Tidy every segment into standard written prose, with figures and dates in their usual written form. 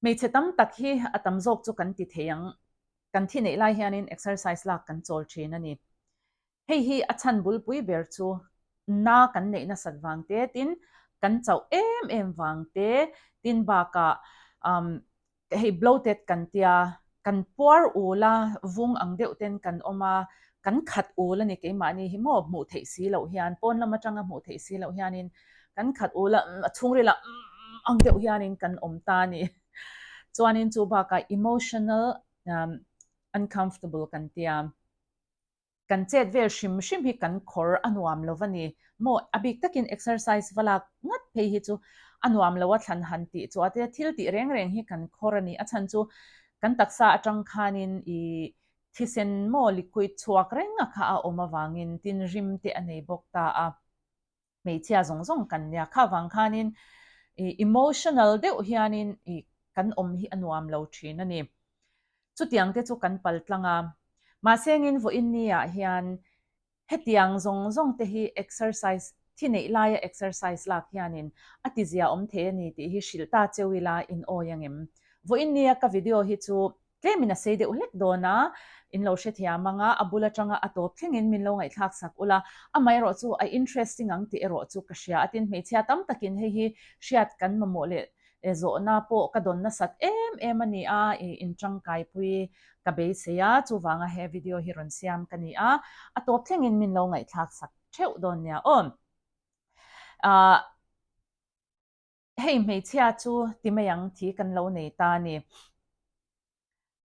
Hmeichhe tam tak hi a tam zawk chu kan ti thei ang, kan thi neih lai hianin exercise lak kan chawl thin a ni. Hei hi a chhan bulpui ber chu na kan neih nasat vang te, tin kan chauh em em vang te, tin bakah um hei bloated kan tia, kan puar ul a, vung ang deuh ten kan awm a, kan khat ul a ni keimahni hi maw hmuh theih si loh hian, pawn lam atanga hmuh theih si loh hianin kan khat ul a, a chhungril ah ang deuh hianin kan awm ta a ni. Chuanin chu bakah emotional uncomfortable kan tia. Kan chet vel hrim hrim hi kan khawr a nuam lo va ni maw? A bik takin exercise va lak ngat phei hi chu a nuam lo a thlan han tih chu a tia thil tih reng reng hi kan khawr a ni. A chhan chu kan taksa atang khanin i thisen maw liquid chhuak reng a kha a awm avangin tin rim te a nei bawk ta a. Hmeichhia zawng zawng kan nia. Kha vang khanin i emotional deuh hianin i kan awm hi a nuam lo thin a ni. Chutiang te chu kan pal tlang a. Mahse engin vawiin ni ah hian hetiang zawng zawng te hi exercise thi neih laia exercise lak hianin a tizia awm thei a ni tih hi hrilh ta cheu ila in awi angem. Vawiin nia ka video hi chu Tlemin a sei deuh hlek dawn a, in lo hrethiam ang a, a bul atanga a tawp thlengin min lo ngaihthlak sak ula, amaherawh chu a interesting ang tih erawh chu ka hria a, tin hmeichhia tam takin hei hi hriat kan mamawh leh zawhna pawh ka dawn nasat em em a ni a, i intangkaipui ka beisei a, chuvanga he video hi rawn siam ka ni a, a tawp thlengin min lo ngaihthlak sak theuh dawn nia aw. Ahh. Hei hmeichhia chu ti mai ang thi kan lo nei ta a ni.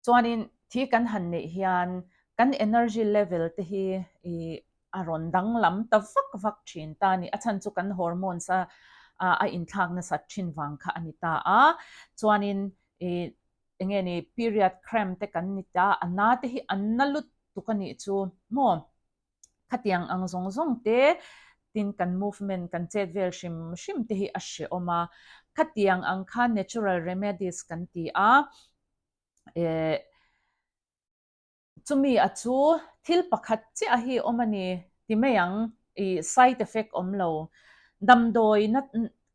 Chuanin thi kan han neih hian kan energy level te hi i a rawn danglam ta vak vak thin ta a ni. A chhan chu kan hormones a a inthlak nasat thin vang kha a ni ta a. Chuanin i enge ni period cramp te kan ni ta a, na te hi an na lutuk a nih chu maw. Khatiang ang zawng zawng te, tin kan movement, kan chet vel hrim hrim te hi a hrehawm a. Khatiang ang kha natural remedies kan ti a, eh, chumi a chu thil pakhat chiah hi awm a ni ti mai ang, i side effect awm lo. Damdawi na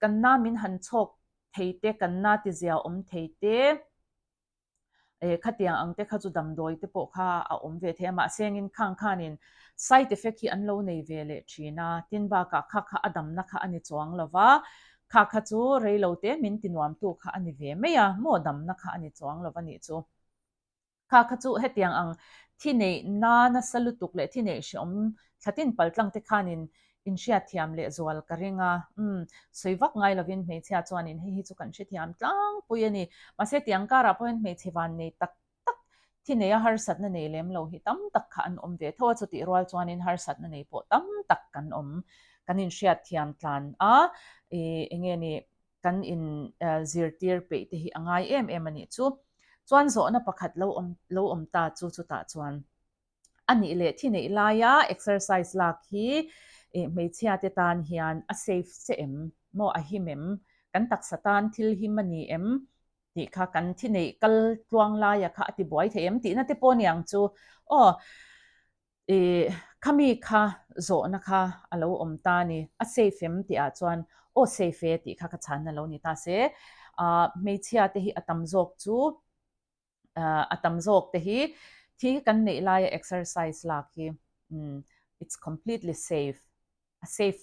kan na min han chhawk thei te, kan na tizia awm thei te, eh khatiang ang te kha chu damdawi te pawh kha a awm ve thei a, mahse engin khang khanin side effect hi an lo nei ve leh thin a, tin bakah kha kha a damna kha a ni chuang lo va, kha kha chu rei lo te min ti nuamtu kha a ni ve mai a, maw damna kha a ni chuang lo va nih chu. Kha kha chu hetiang ang thi neih na nasa lutuk leh thi neih hreawm thlatin paltlang te khanin Inhriatthiam leh zual ka ring a, umm, sawi vak ngai lovin hmeichhia chuanin hei hi chu kan hrethiam tlangpui a ni. Mahse tiang karah pawhin hmeichhe van nei tak tak, thi neia harsatna nei lem lo hi tam tak kha an awm ve tho a, chutih rual chuanin harsatna nei pawh tam tak kan awm. Kan inhriatthiam tlan a, ih eng nge ni, kan in zirtir peih te hi a ngai em em a nih chu. Chuan zawhna pakhat lo awm lo awm ta chu chutah chuan. A nih leh thi neih laia exercise lak hi hmeichhia te tan hian a safe che em? Maw a him em? Kan taksa tan thil him a ni em? Tih kha kan thi neih kal tluang laia kha a ti buai thei em? Tihna te pawh a niang chu. Aw ih khami kha zawhna kha a lo awm ta a ni. A safe em tih ah chuan aw safe e tih kha ka chhanna lo ni ta se. Ah hmeichhia te hi a tam zawk chu a tam zawk te hi thi kan neih laia exercise lak hi it's completely safe a safe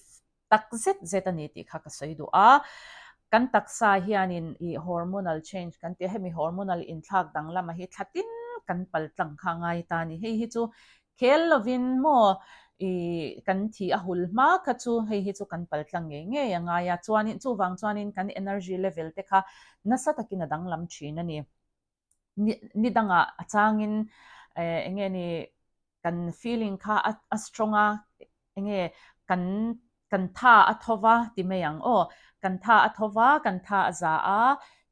tak zet zet a ni tih kha ka sawi duh a kan taksa hianin i hormonal change kan tih a hemi hormonal inthlak danglam a hi thlatin kan pal tlang kha a ngai ta a ni hei hi chu khel lovin maw i kan thi a hul hma kha chu hei hi chu kan pal tlang ngei ngei a ngai a chuanin chuvang chuanin kan energy level te kha nasa takin a danglam thin a ni. Ni dangah a changin eng nge ni kan feeling kha a strong a eng nge kan kan tha a tho va ti mai ang aw kan tha a tho va kan tha a za a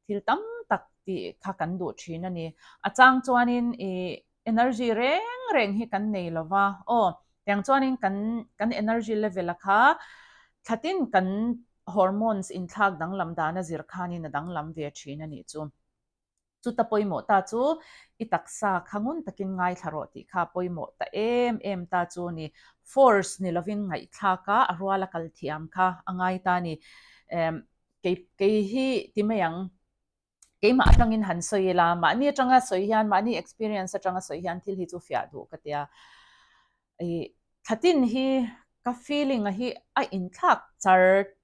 thil tam tak tih kha kan duh thin a ni. A chang chuanin ih energy reng reng hi kan nei lo va aw tiang chuanin kan kan energy level a kha thlatin kan hormones inthlak danglam dan a zir khanin a danglam ve thin a nih chu. Chuta pawimawh ta chu i taksa kha ngun takin ngaithla rawh tih kha pawimawh ta em em ta chu ni. Force ni lovin ngaihthlak a, a ruala kal thiam kha a ngai ta ni. Kei kei hi ti mai ang. Keimah atangin han sawi ila, mahni atanga sawi hian, mahni experience atanga sawi hian thil hi chu fiah duh ka tia. Ih thlatin hi ka feeling a hi a inthlak char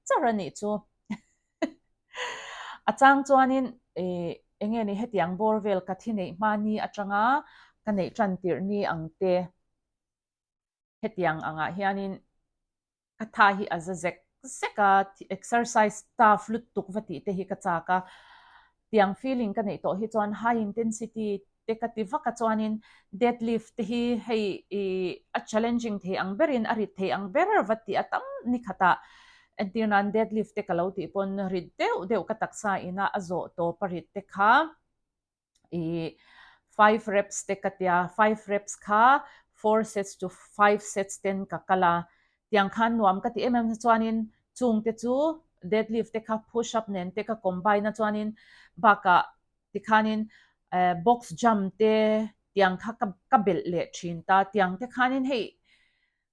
char a nih chu. A chang chuanin ih enge ni hetiang bawr vel ka thi neih hma ni atanga ka neih tan tirh ni ang te. Hetiang angah hianin ka tha hi a za zek zek a, exercise tough lutuk va tih te hi ka chak a, tiang feeling ka neih tawh hi chuan high intensity te ka ti vak a chuanin deadlift te hi hei ih a challenging thei ang berin a rit thei ang ber va tih a tam ni khatah entir nan deadlift te ka lo tih pawn rit deuh deuh ka taksa ina a zawh tawp a rit te kha. I five reps te ka tia, five reps kha four sets to five sets ten ka kal a, tiang khan nuam ka ti em em chuanin chung te chu deadlift te kha push up nen te ka combine a chuanin bakah tikhanin box jump te tiang kha ka belh leh thin ta, tiang te khanin hei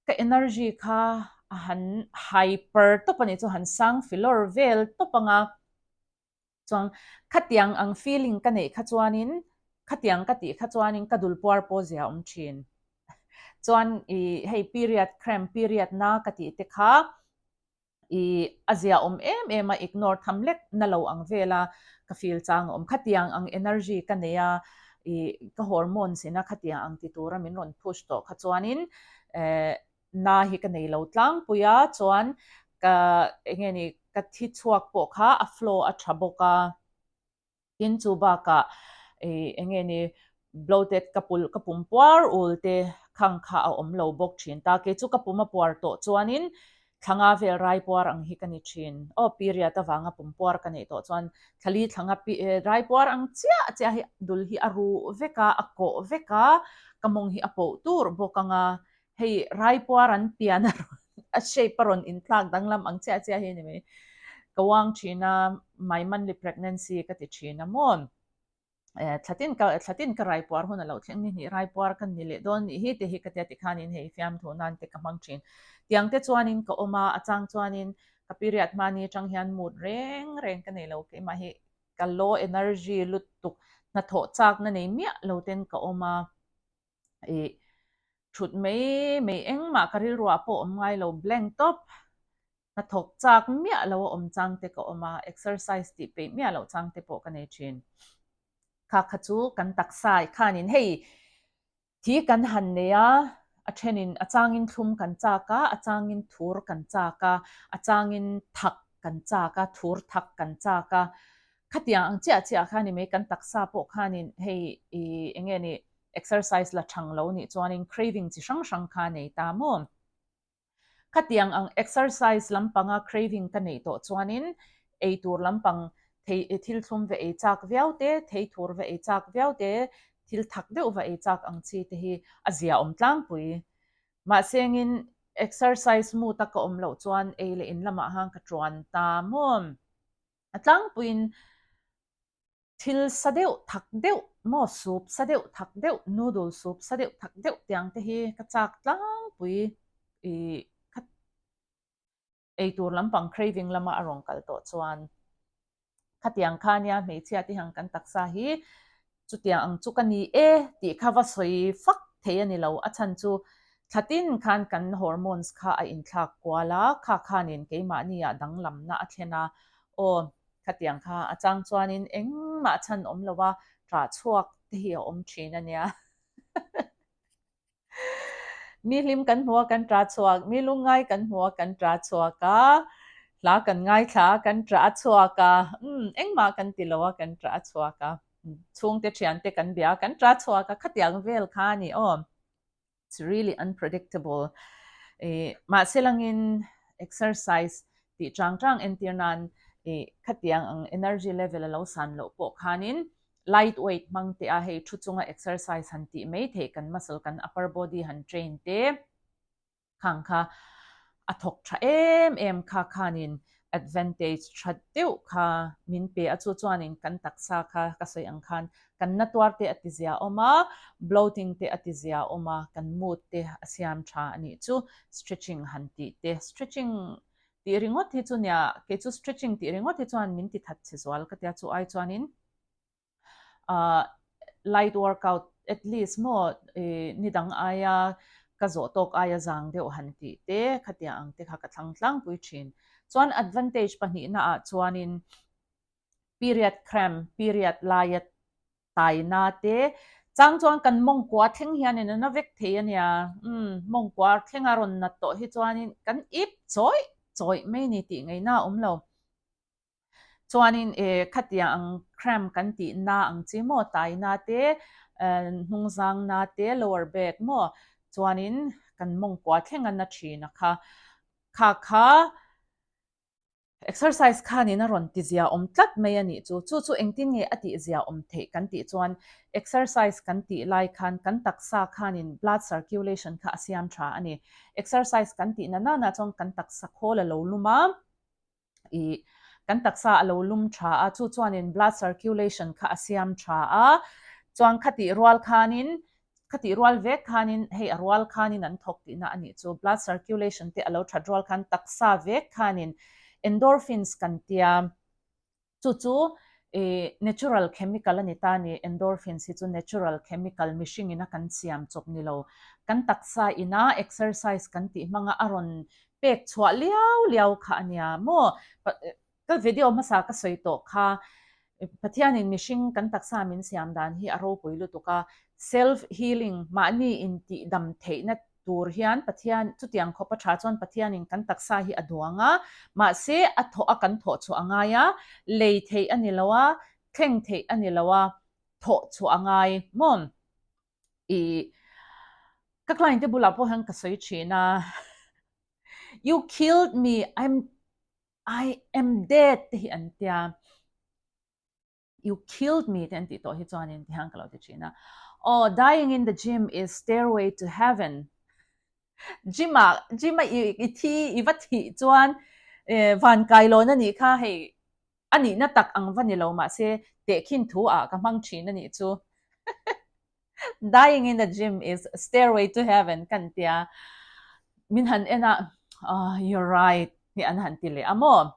ka energy kha a han hyper tawp a nih chu han sang filawr vel tawp anga. Chuan khatiang ang feeling ka neih kha chuanin, khatiang ka tih kha chuanin ka dul puar pawh zia awm thin. Chuan i hei period cramp, period na ka tih te kha i a zia awm em em a, ignore tham lek na lo ang vela ka feel chang a awm. Khatiang ang energy ka nei a, i ka hormones ina khatiang ang ti tura min rawn push tawh kha chuanin eh Na hi ka nei lo tlangpui a, chuan ka enge ni ka thi chhuak pawh kha a flow a tha bawk a, tin chu bakah ih enge ni bloated ka pul ka pum puar ul te khang kha a awm lo bawk thin ta, kei chu ka pum a puar tawh chuanin thlanga vel rai puar ang hi ka ni thin, aw period avanga pum puar ka neih tawh chuan thlali thlanga rai puar ang chiah chiah hi dul hi a ruh vek a, a kawh vek a, ka mawng hi a poh tur bawk ang a. Hei raipuar an pian a rawn a shape a rawn inthlak danglam ang chiah chiah hi a ni mai. Ka uang thin a, my monthly pregnancy ka ti thin a maw. Eh thlatin ka thlatin ka raipuar hun a lo thleng ni hnih raipuar ka ni leh dawn nih hi te hi ka tia tikhanin hei fiamthu nan te ka hmang thin. Tiang te chuanin ka awm a, a chang chuanin ka period hmani atang hian mood reng reng ka nei lo keimah hi ka low energy lutuk hnathawh chakna nei miah lo ten ka awm a. Ih thut mai mai engmah ka rilruah pawh awm ngai lo blank tawp hnathawk chak miah lo a awm chang te ka awm a exercise tih peih miah loh chang te pawh ka nei thin. Kha kha chu kan taksa khanin hei thi kan han nei a a thenin a changin thlum kan chak a a changin thur kan chak a a changin thak kan chak a thur thak kan chak a Khatiang ang chiah chiah kha ni mai kan taksa pawh khanin hei ih eng nge ni exercise la thang lo nih chuanin craving chi hrang hrang kha nei ta maw? Khatiang ang exercise lampanga craving ka neih tawh chuanin ei tur lampang thei thil thlum ve ei chak viau te, thei thur ve ei chak viau te, thil thak deuh va ei chak ang chi te hi a zia awm tlangpui. Mahse engin exercise mood a ka awm loh chuan ei leh in lamah khan ka tuan ta maw? A tlangpuiin thil sa deuh thak deuh maw soup sa deuh thak deuh noodle soup sa deuh thak deuh tiang te hi ka chak tlangpui ih kha eitur lampang craving lama a rawn kal tawh chuan khatiang kha nia hmeichhia te hian kan taksa hi Chutiang ang chu ka ni e tih kha va sawi fak thei a ni lo. A chhan chu thlatin khan kan hormones kha a inthlak kual a, kha khanin keimahniah danglamna a thlen a. Aw, khatiang kha a chang chuanin engmah chhan awm lo a, ṭah chhuak te hi a awm ṭhin a nia. Mi hlim kan hmu a kan ṭah chhuak, mi lungngai kan hmu a kan ṭah chhuak a, hla kan ngaithla a kan ṭah chhuak a, umm engmah kan ti lo a kan ṭah chhuak a, chhungte ṭhiante kan bia a kan ṭah chhuak a, khatiang vel kha a ni aw. It's really unpredictable. Ih mahse langin exercise tih chang chang entir nan ih khatiang ang energy level a lo san loh pawh khanin Light weight hmang te a hei thu chunga exercise han tih mai theih kan muscle kan upper body han train te khang kha a thawk tha em em kha khanin advantage tha deuh kha min pe a chu chuanin kan taksa kha ka sawi ang khan kan na tuar te a ti zia awm a bloating te a ti zia awm a kan mood te a siam tha a nih chu stretching han tih te stretching tih ringawt hi chu nia kei chu stretching tih ringawt hi chuan min ti that chhe zual ka tia chu ai chuanin. Ahh light workout at least maw ih ni dang aia ka zawh tawk aia zang deuh han tih te khatiang ang te kha ka thlang tlangpui thin. Chuan advantage pahnihna ah chuanin period cramp, period laia taina te chang chuan kan mawngkua thleng hianin a na vek thei a nia. Umm mawngkua thlenga rawn nat tawh hi chuanin kan ip chawih chawih mai ni tih ngaihna a awm lo. Chuanin eh khatiang ang cramp kan tih na ang chi maw taina te hnungzang na te lower back maw chuanin kan mawngkua thleng a na thin a kha. Kha kha exercise khanin a rawn ti zia awm tlat mai a nih chu. Chu chu engtin nge a tih zia awm theih kan tih chuan exercise kan tih lai khan kan taksa khanin blood circulation kha a siam tha a ni. Exercise kan tih na nana chuan kan taksa khawl a lo lum a. I kan taksa a lo lum tha a, chu chuanin blood circulation kha a siam tha a, chuan khatih rual khanin, khatih rual vek khanin hei a rual khanin an thawk tihna a nih chu, blood circulation te a lo that rual khan taksa vek khanin endorphins kan tia. Chu chu i natural chemical a ni ta ni, endorphins hi chu natural chemical mihring ina kan siam chawp ni lo. Kan taksa ina exercise kan tih hmanga a rawn pek chhuah liau liau kha a nia maw? Ka video hmasa ka sawi tawh kha Pathianin mihring kan taksa min siam dan hi a ropui lutuk a, self healing mahni intih dam theihna tur hian Pathian chutiang khawp a tha chuan Pathianin kan taksa hi a duang a, mahse a thawh a kan thawh chhuah a ngai a, lei theih a ni lo a, thleng theih a ni lo a, thawh chhuah a ngai maw? I ka client te bulah pawh hian ka sawi thin a, You killed me, I'm I am dead te hi an tia. You killed me te an tih tawh hi chuanin tihian ka lo ti thin a, Aw, dying in the gym is stairway to heaven. Gym ah, gym a i thi, i va thih chuan van kai lawn a nih kha, hei a nihna tak ang va ni lo mahse tehkhin thu ah ka hmang thin a nih chu. Dying in the gym is stairway to heaven kan tia, min han en a, Oh, you're right hi an han ti leh a maw?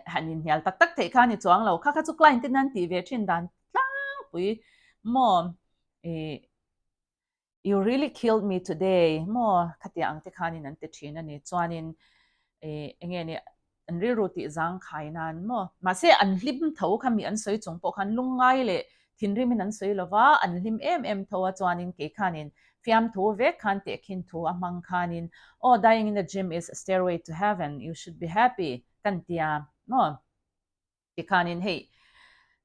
han inhnial tak tak theih kha a ni chuang lo. Kha kha chu client ten an tih ve thin dan tlangpui maw ih you really killed me today maw khatiang ang te khanin an ti thin a ni. Chuanin ih eng nge ni an rilru tih zang khai nan maw mahse an hlim tho kha mi an sawi chung pawh khan lungngai leh thinrimin an sawi lo va, an hlim em em tho a chuanin kei khanin fiamthu vek khan tehkhin thu a hmang khanin aw dying in the gym is a stairway to heaven you should be happy kan tia maw? Tikhanin hei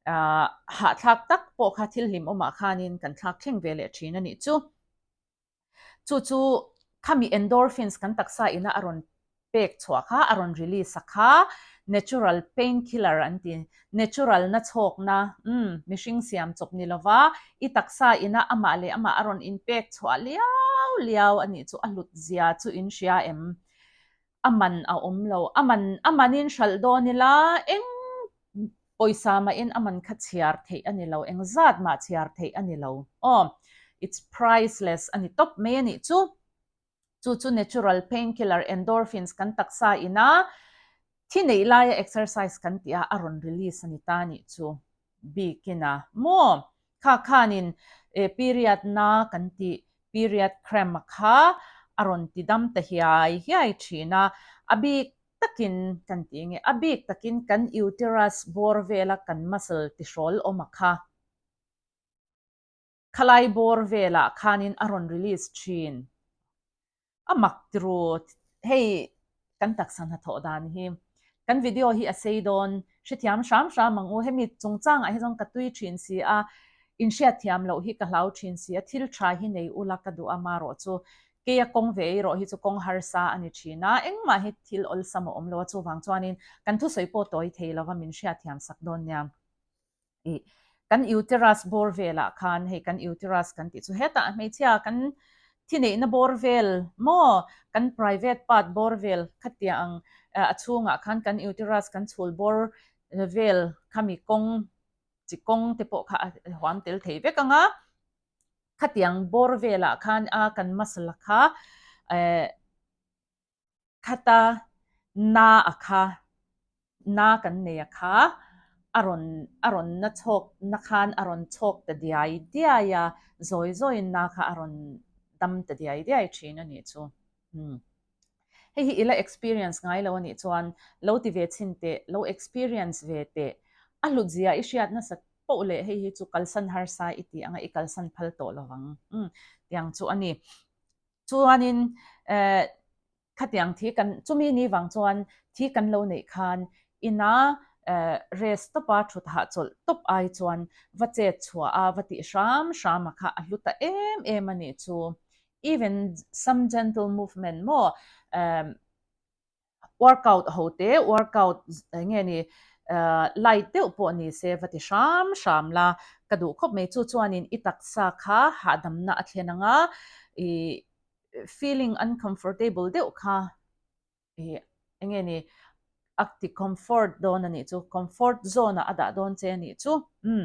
ah hahthlak tak pawh kha thil hlim awmah khanin kan thlak thleng ve leh thin a nih chu. Chu chu khami endorphins kan taksa ina a rawn pek chhuah kha a rawn release a kha natural pain killer an ti natural na chhawkna umm mihring siam chawp ni lova i taksa ina amah leh amah a rawn inpek chhuah liau liau a nih chu a hlut zia chu in hria em? A man a awm lo. A man a manin hralh dawn ila eng pawisa mahin a man kha chhiar theih a ni lo, eng zat mah chhiar theih a ni lo. Aw, it's priceless a ni tawp mai a nih chu. Chu chu natural painkiller endorphins kan taksa ina thi neih laia exercise kan tih a, a rawn release a ni ta a nih chu. Bikin a maw? Kha khanin period na kan tih period cramp a kha a rawn ti dam ta hiai hiai thin a, a bik takin kan tih nge a bik takin kan uterus bawr vela kan muscle tihrawl awm a kha. Khalai bawr velah khanin a rawn release thin. A mak tiru, hei kan taksa hnathawh dan hi. Kan video hi a sei dawn, hrethiam hram hram ang u. Hemi chungchangah hi chuan ka tui thin si a, inhriatthiam loh hi ka hlau thin si a, thil tha hi nei ula ka duh a, marawh chu keia kawng ve erawh hi chu kawng harsa a ni thin a, engmah hi thil awlsam a awm lo a, chuvang chuanin kan thusawi pawh tawi thei lova min hriatthiam sak dawn nia. I kan uterus bawr velah khan hei kan uterus kan tih chu hetah hmeichhia kan thi neihna bawr vel maw kan private part bawr vel khatia ang a chhungah khan kan uterus kan chhul bawr vel khami kawng chi kawng te pawh kha a huam tel thei vek ang a khatiang bawr velah khan a kan muscle kha eh Khata na a kha, na kan nei a kha, A rawn a rawn na chhawk na khan a rawn chhawk ta diai diai a, zawi zawiin na kha a rawn dam ta diai diai thin a nih chu. Umm. Hei hi i la experience ngai lo a nih chuan lo ti ve chhin teh, lo experience ve teh. A hlut zia i hriat nasat poh leh hei hi chu kalsan harsa i tih anga i kalsan phal tawh lo vang. Umm. Tiang chu a ni. Chuanin eh khatiang thi kan chumi ni vang chuan thi kan lo neih khan ina eh rest tawpa thut hahchawlh tawp ai chuan va chet chhuah a va tih hram hram a kha a hlu ta em em a nih chu. Even some gentle movement maw eh workout ho te workout eng nge ni light deuh pawh ni se va ti hram hram la ka duh khawp mai chu chuanin i taksa kha hahdamna a thlen ang a ih feeling uncomfortable deuh kha ih eng nge ni a ti comfort dawn a nih chu comfort zone ah a dah dawn che a nih chu umm.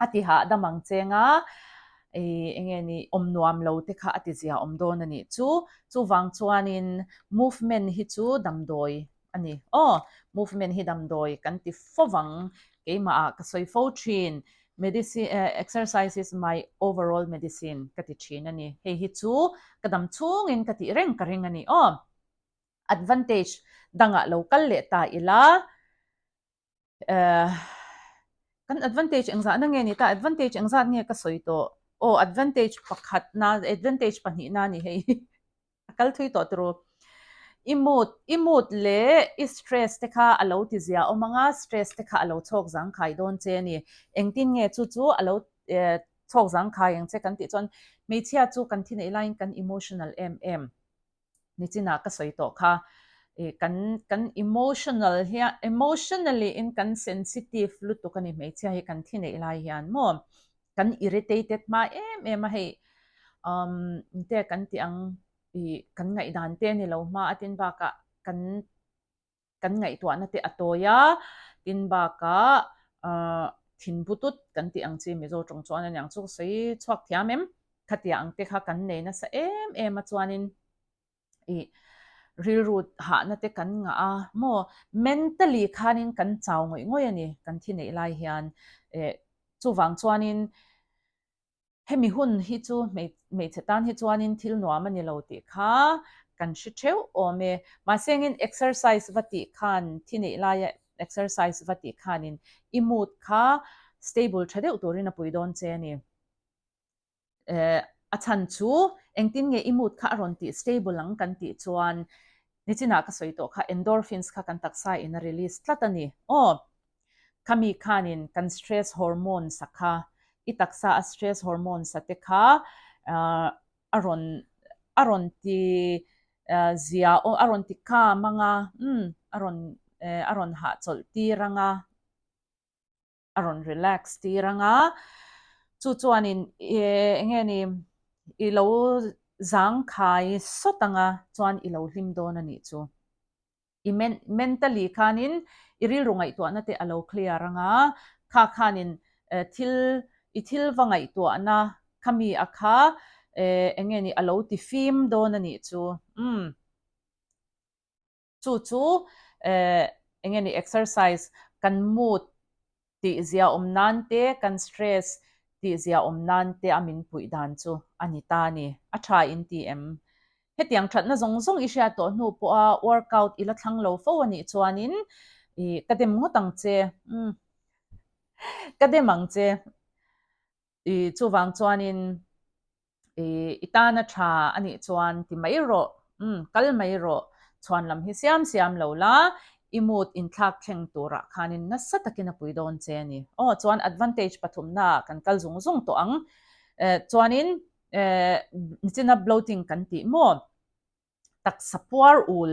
A ti hahdam ang cheng a, ih eng nge ni awm nuam lo te kha a ti zia awm dawn a nih chu. Chuvang chuanin movement hi chu damdawi a ni. Aw, movement hi damdawi kan ti fo vang, keimah ah ka sawi fo thin. Medicine, exercise is my overall medicine ka ti thin a ni. Hei hi chu ka dam chhungin ka tih reng ka ring a ni. Aw, advantage dangah lo kal leh ta ila. Eh, kan advantage engzah na nge ni ta? Advantage engzat nge ka sawi tawh? Aw, advantage pakhat na, advantage pahnih na ni hei. A kal thui tawh turu. I mood, i mood leh i stress te kha a lo ti zia awm ang a, stress te kha a lo chhawk zangkhai dawn che a ni. Engtin nge chu chu a lo eh chhawk zangkhai ang che kan tih chuan hmeichhia chu kan thi neih laiin kan emotional em em. Nichinah ka sawi tawh kha ih kan kan emotional hian emotionally in kan sensitive lutuk a ni hmeichhia hi kan thi neih lai hian maw kan irritated hma em em a hei umm engte kan tih ang ih kan ngaihdan te a ni lo hma a tin bakah kan kan ngaihtuahna te a tawi a, tin bakah ahh thin butut kan tih ang chi Mizo tawng chuan a niang chu ka sawi chhuak thiam em, khatiang ang te kha kan nei nasa em em a chuanin ih rilru hahna te kan ngah a maw mentally khanin kan chau ngawih ngawih a ni kan thi neih lai hian eh chuvang chuanin Hemi hun hi chu hmeichhe tan hi chuanin thil nuam a ni lo tih kha kan hre theuh awm e. Mahse engin exercise va tih khan, thi neih laia exercise va tih khanin i mood kha stable tha deuh turin a pui dawn che a ni. A chhan chu engtin nge i mood kha a rawn tih stable ang kan tih chuan Nichinah ka sawi tawh kha endorphins kha kan taksa in a release tlat a ni. Aw! Khami khanin kan stress hormones a kha, i taksa a stress hormones a te kha a rawn a rawn ti zia aw a rawn ti calm anga umm a rawn a rawn hahchawlh tir anga. a rawn relax tir ang a, chu chuanin eng nge ni i lo zangkhai sawt ang a chuan i lo hlim dawn a nih chu. I mentally khanin i rilru ngaihtuahna te a lo clear ang a, kha khanin thil i thil va ngaihtuahna khami a kha eng nge ni a lo ti fim dawn a nih chu. Umm. Chu chu eng nge ni exercise kan mood tih zia awm nan te, kan stress tih zia awm nan te a min puih dan chu a ni ta a ni. A tha in ti em? Hetiang thatna zawng zawng i hriat tawh hnu pawha workout i la thlang lo fo a nih chuanin ih ka dem ngawt ang che. Umm ka dem ang che. Ih chuvang chuanin I i tana tha a nih chuan ti mai rawh, umm kal mai rawh, chhuan lam hi siam siam lo la, i mood inthlak thleng turah khanin nasa takin a pui dawn che a ni. Aw chuan advantage pathumna ah kan kal zung zung tawh ang. Eh chuanin eh nichina bloating kan tih maw? Taksa puar ul,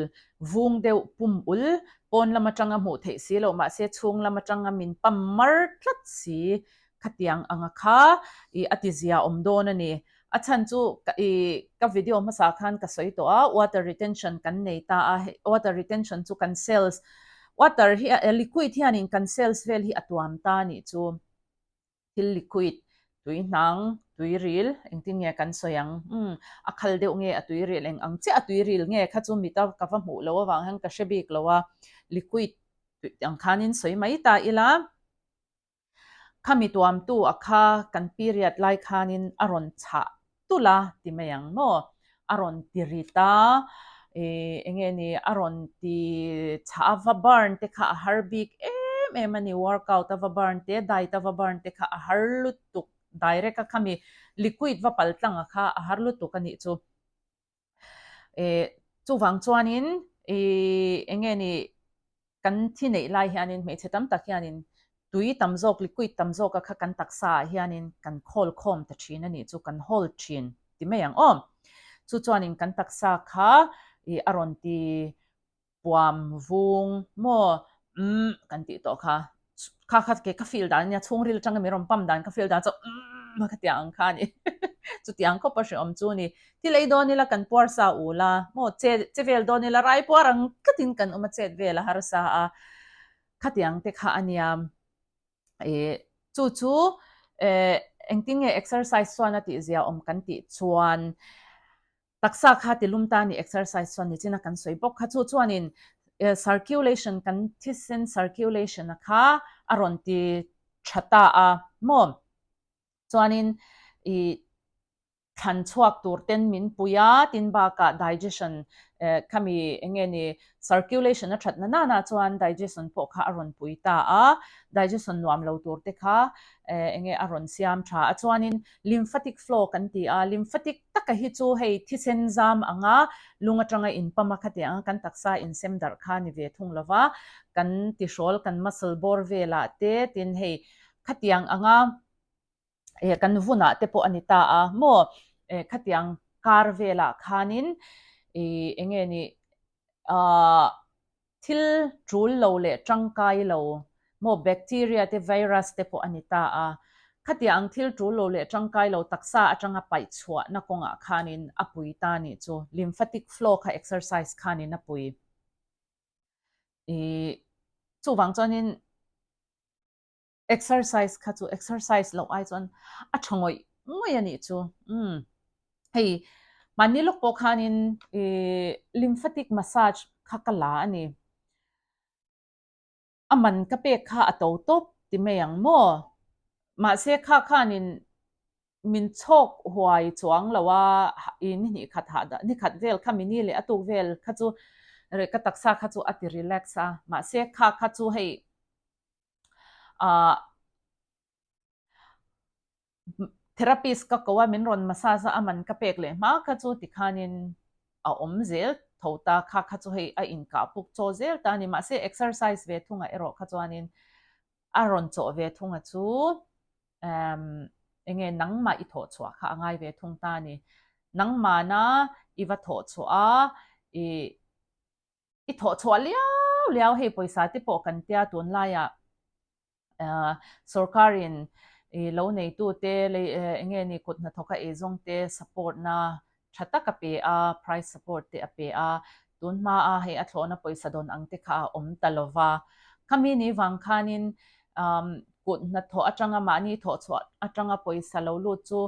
vung deuh pum ul, pawn lam atanga hmuh theih si loh mahse chhung lam atanga min pam mar tlat si khatiang anga kha ih a ti zia awm dawn a ni. A chhan chu ih ka video hmasa khan ka sawi tawh a, water retention kan nei ta a, water retention chu kan cells, water hi liquid hianin kan cells vel hi a tuam ta a nih chu. Thil liquid, tui hnang, tui ril, engtin nge kan sawi ang? Umm, a khal deuh nge a tui ril eng ang chiah a tui ril nge kha chu mita ka va hmuh loh avang hian ka hre bik lo a, liquid ang khanin sawi mai ta ila. Khami tuamtu a kha kan period lai khanin a rawn chhah tulh a ti mai ang maw? A rawn ti rit a, ih eng nge ni a rawn ti chhah a va burn te kha a har bik em em a ni, workout a va burn te, diet a va burn te kha a har lutuk direct a khami liquid va pal tlang a kha a har lutuk a nih chu. Eh chuvang chuanin ih eng nge ni kan thi neih lai hianin hmeichhe tam tak hianin tui tam zawk liquid tam zawk a kha kan taksa ah hianin kan khawl khawm ta thin a nih chu kan hold thin ti mai ang aw. Chu chuanin kan taksa kha ih a rawn ti puam vung maw umm kan tih tawh kha kha kha ke ka feel dan ania chhungril atanga min rawn pump dan ka feel dan chu umm ka tiang ang kha a ni chutiang khawp a hrehawm chu ni thil ei dawn ila kan puar sa ul a maw che che vel dawn ila rai puar ang tlatin kan awm a chet vel a harsa a khatiang te kha a nia ih chu chu eh engtin nge exercise chuan a tih zia awm kan tih chuan. Taksa kha ti lum ta ni exercise chuan nichina kan sawi bawk kha chu chuanin circulation kan thisen circulation a kha a rawn ti tha ta a maw chuanin i thlan chhuak tur ten min pui a tin bakah digestion khami enge ni circulation a that na nana chuan digestion pawh kha a rawn pui ta a digestion nuam lo tur te kha enge a rawn siam tha a chuanin Lymphatic flow kan ti a, lymphatic taka hi chu hei thisen zam anga lung atanga inpam a khati anga kan taksa insem darh kha ni ve thung lova, kan tihrawl kan muscle bawr velah te tin hei khatiang anga eh kan vunah te pawh a ni ta a maw eh khatiang kar velah khanin ih enge ni ahh Thil tul lo leh tangkai lo maw bacteria te virus te pawh a ni ta a, khatiang ang thil tul lo leh tangkai lo taksa atanga paih chhuahna kawngah khanin a pui ta nih chu lymphatic flow kha exercise khanin a pui. Ih chuvang chuanin. Exercise kha chu exercise loh ai chuan a tha ngawih ngawih a nih chu. Umm hei mahni lawk pawh khanin ih lymphatic massage kha ka la a ni. A man ka pek kha a to tawp ti mai ang maw? Mahse kha khanin min chhawk huai chuang lo a ih ni hnih khat hah ni khat vel kha mini leh a tuk vel kha chu ka taksa kha chu a ti relax a mahse kha kha chu hei Ahh therapist ka ko a min rawn massage a a man ka pek leh hma kha chu tikhanin a awm zel tho ta kha kha chu hei a inkah puk chaw zel ta a ni mahse exercise ve thungah erawh kha chuanin a rawn chawh ve thunga chu umm enge nangmah i thawh chhuah kha a ngai ve thung ta a ni nangmahna i va thawh chhuah a ih I thawh chhuah liau liau hei pawisa te pawh kan tia tunlaiah sorkarin lo neitute lei enge ni kut hnathawka eizawng te support na tha tak a pe a, price support te a pe a, tun hmaa hei a thlawhna pawisa dawn ang te kha a awm ta lo va. Khami ni vang khanin kut hnathawh atanga mahni thawh chhuah atanga pawisa lo lut chu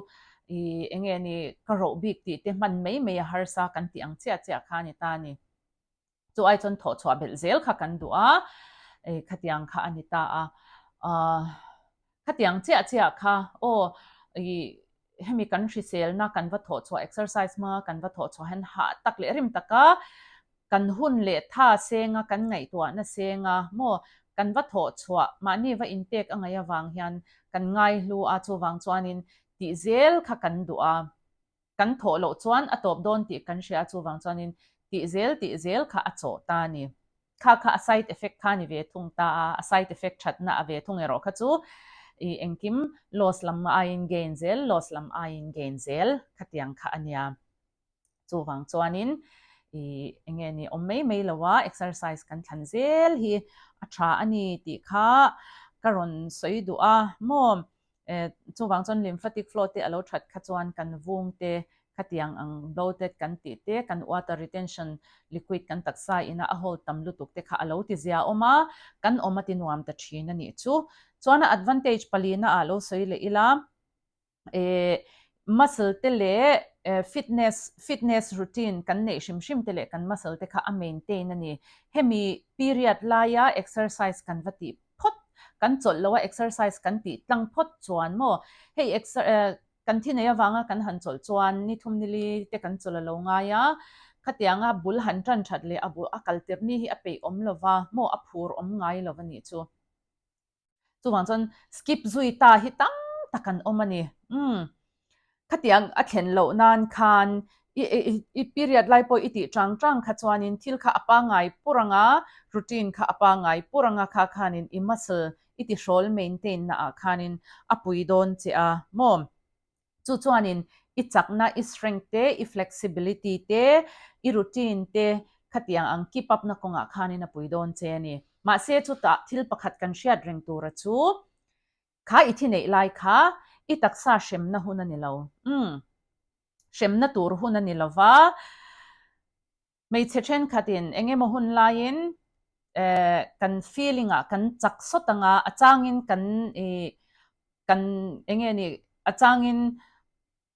enge ni ka roh bik tih te hman mai mai a harsa kan tih ang chiah chiah kha a ni ta a ni. Chu ai chuan thawh chhuah belh zel kha kan duh a, khatiang kha a ni ta a. Khatiang chiah chiah kha aw ih hemi kan hriselna kan va thawh chhuah exercise hmanga kan va thawh chhuah hian hah tak leh rim taka kan hun leh tha senga kan ngaihtuahna senga maw kan va thawh chhuah mahni va inpek a ngaih avang hian kan ngaihlu a chuvang chuanin tih zel kha kan duh a. Kan thawh loh chuan a tawp dawn tih kan hria chuvang chuanin tih zel tih zel kha a chawh ta a ni. Kha kha a side effect kha a ni ve thung ta a, a side effect thatna a ve thung erawh kha chu ih engkim loss lam aiin gain zel, loss lam aiin gain zel khatiang kha a nia. Chuvang chuanin ih enge ni awm mai mai lo a exercise kan thlan zel hi a tha a ni tih kha ka rawn sawi duh a maw. Chuvang chuan lymphatic flow te a lo that kha chuan kan vung te khatiang ang bloated kan tih te, kan water retention liquid kan taksa ina a hold tam lutuk te kha a lo ti zia awm a, kan awm a ti nuam ta thin a nih chu. Chuan a advantage palina ah lo sawi leh ila, muscle te leh fitness fitness routine kan neih hrim hrim te leh kan muscle te kha a maintain a ni. Hemi period laia exercise kan va tih phawt. Kan chawlh lo a exercise kan tih tlang phawt chuan maw hei kan thi nei avanga kan han chawlh chuan ni thum ni li te kan chawlh a lo ngai a, khatianga bul han tan that leh a bul a kal tirh ni hi a peih awm lo va maw a phur awm ngai lo a nih chu. Chuvang chuan skip zui ta hi tam tak an awm a ni. Umm khatiang a thlen loh nan khan i i period lai pawh i tih chang chang kha chuanin thil kha a pangngai pur anga routine kha a pangngai pur anga kha khanin i muscle i tihrawl maintain na ah khanin a pui dawn che a maw? Chu chuanin i chakna, i strength te, i flexibility te, i routine te khatiang ang keep up na kawngah khanin a pui dawn che a ni. Mahse chutah thil pakhat kan hriat reng tura chu kha i thi neih lai kha i taksa hremna hun a ni lo. Umm. Hremna tur hun a ni lo va. Hmeichhe thenkhatin eng emaw hun laiin kan feeling ah kan chak sawt anga a changin kan ih kan eng nge ni a changin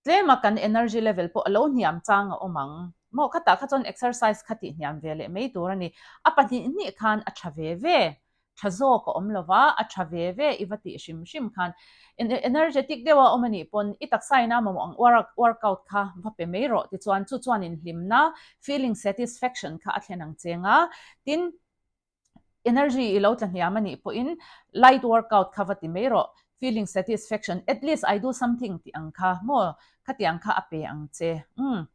tlema kan energy level pawh a lo hniam chang a awm ang. Maw khatah kha chuan exercise kha tih hniam ve leh mai tur a ni. A pahnih hnih khan a tha ve ve. Tha zawk a awm lo va, a tha ve ve i va tih hrim hrim khan energetic deuh a awm a nih pawn i taksa ina mamawh ang workout kha va pe mai rawh tichuan chu chuan inhlimna, feeling satisfaction, kha a thlen ang cheng a. Tin, energy i lo tla hniam a nih pawhin light workout kha va ti mai rawh, feeling satisfaction, at least I do something tih ang kha maw khatiang kha a pe ang che. Umm.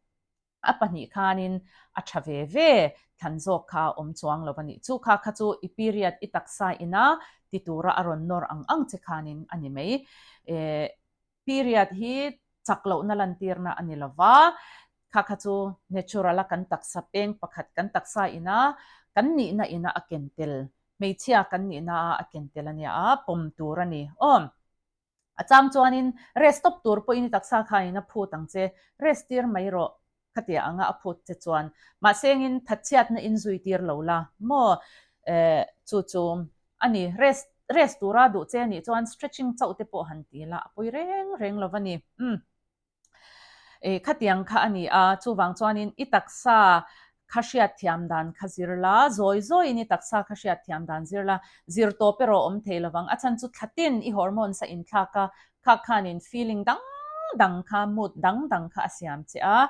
A pahnih khanin a tha ve ve thlan zawk kha a awm chuang lo a nih chu. Kha kha chu i period i taksa ina ti tura a rawn nawr ang ang che khanin a ni mai. Eh, period hi chak lohna lantirna a ni lo va, kha kha chu natural a kan taksa peng pakhat kan taksa ina kan nihna ina a ken tel, hmeichhia kan nihna a a ken tel a nia a, pawm tur a ni. Aw. A chang chuanin rest tawp tur pawhin i taksa khain a phut ang che, rest tir mai rawh khatia anga a phut che chuan. Mahse engin thatchhiatna in zui tir lo la maw? Eh, chu chu a ni, rest rest tura duh che anih chuan stretching chauh te pawh han ti la, a pawi reng reng lo va ni. Umm. Eh, khatiang kha a ni a, chuvang chuanin i taksa kha hriatthiam dan kha zir la, zawi zawiin i taksa kha hriatthiam dan zir la, zir tawp erawh awm thei lovang, a chhan chu thlatin i hormones a inthlak a, kha khanin feeling dang dang kha, mood dang dang kha a siam che a,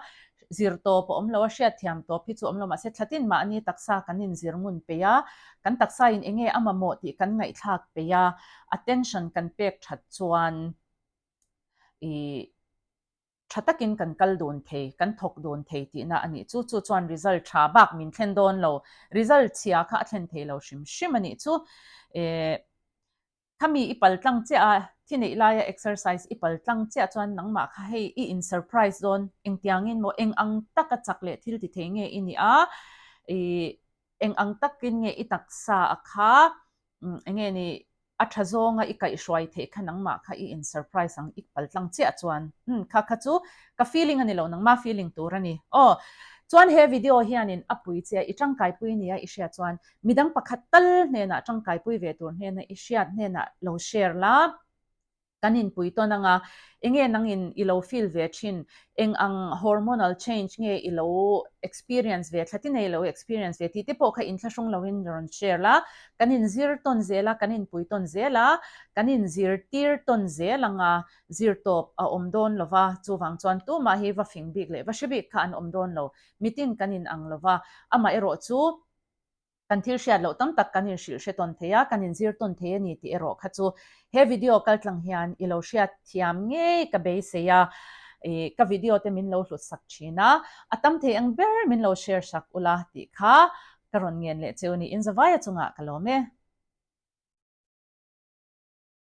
zir tawp a awm lo a, hriatthiam tawp hi chu awm lo, mahse thlatin mahni taksa kan inzir ngun peih a, kan taksain enge a mamawh tih kan ngaihthlak peih a, attention kan pek that chuan. I tha takin kan kal dun thei, kan thawk dun thei tihna a nih chu. Chu chuan result tha bak min thlen dawn lo, result chhia kha a thlen thei lo hrim hrim a nih chu. Eh, khami i pal tlang chiah a, thi neih laia exercise i pal tlang chiah chuan nangmah kha hei i in surprise dawn, engtiangin maw eng ang taka chak leh thil ti thei nge i nih a, i eng ang takin nge i taksa a kha eng nge ni a tha zawnga i kaihhruai theih kha nangmah kha i in surprise ang i pal tlang chiah chuan umm kha kha chu ka feeling a ni lo nangmah feeling tur a ni aw chuan he video hianin a pui che a i tangkaipui nia i hriat chuan midang pakhat tal hnenah tangkaipui ve tur hnena i hriat hnenah lo share la. Kan inpui tawn anga, enge nangin i lo feel ve thin, eng ang hormonal change nge i lo experience ve, thlati nei lo experience ve tih te pawh kha inthlahrung loin rawn share la, kan inzir tawn zel a, kan inpui tawn zel a, kan inzirtir tawn zel anga zir tawp a awm dawn lo va, chuvang chuan tumah hi va fing bik leh va hre bik kha an awm dawn lo, mitin kan inang lo va, amaherawh chu. Kan thil hriat loh tam tak kan inhrilh hre tawn thei a, kan inzir tawn thei a ni tih erawh kha chu he video kaltlang hian i lo hriat thiam ngei ka beisei a, ih ka video te min lo hlut sak thin a, a tam thei ang ber min lo share sak ula tih kha ka rawn ngen leh cheu a ni. Inzavaia chungah ka lawm e.